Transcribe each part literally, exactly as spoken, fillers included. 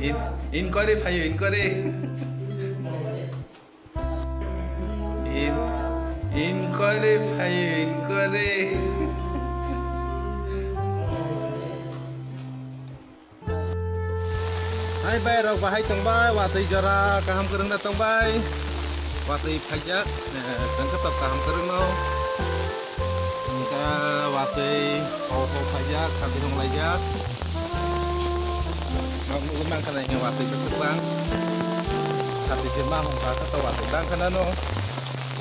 In, inquiry phaio, inquiry. In, inquiry phaio, inquiry. Hai bai rok bahai tongbai, watwi jora kaham kwrwngna tongbai. Watwi phaijak, eh, chwng khe tok kaham kwrwngno. Wngkha watwi hau hau phaijak, sati hong laijak. Nok nugwi mankha na hinkhe watwi bwswk bang. Sati se ma hongkha khe to watwi bangkha nano.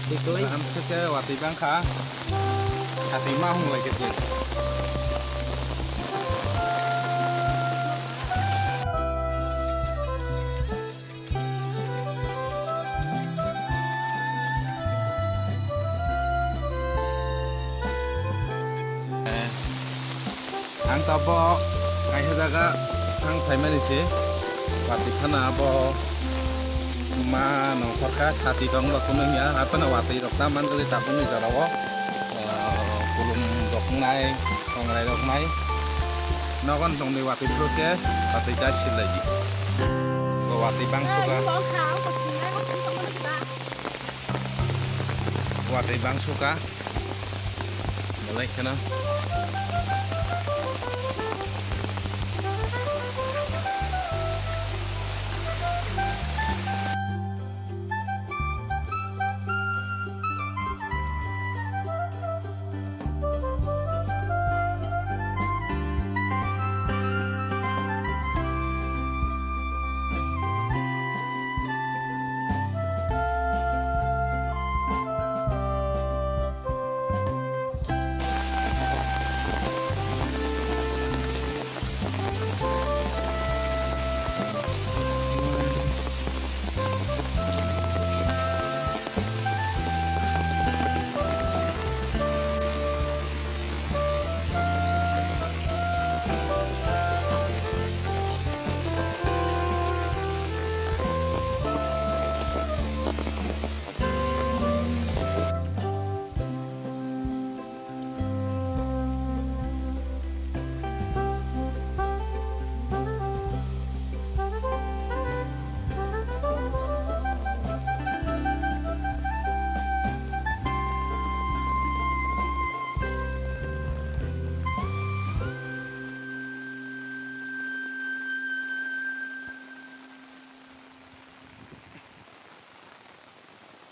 Twi twi. Kaham se khe watwi bangkha. Sati ma hong lai khe se. Ang tabok kaisa jaga thang phaimani se, watwi khana abo ma nongkhorkha, sati tong ba kunu ya, haphano watwi rok ta manjagwi tabukni jorao, ah, kulum rok wngnai, tongrai rok wngnai, nogon tongni watwi phuru khe watwi ta silai di, watwi bang suka. Watwi bang suka. Belai kheno.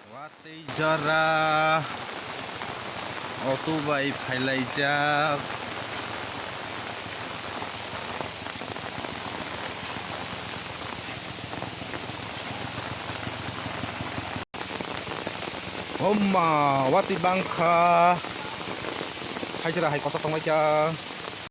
Watwi jora auto bai phailaijak. Homma, watwi bangkha. Hai jora hai kosa tonglaikha.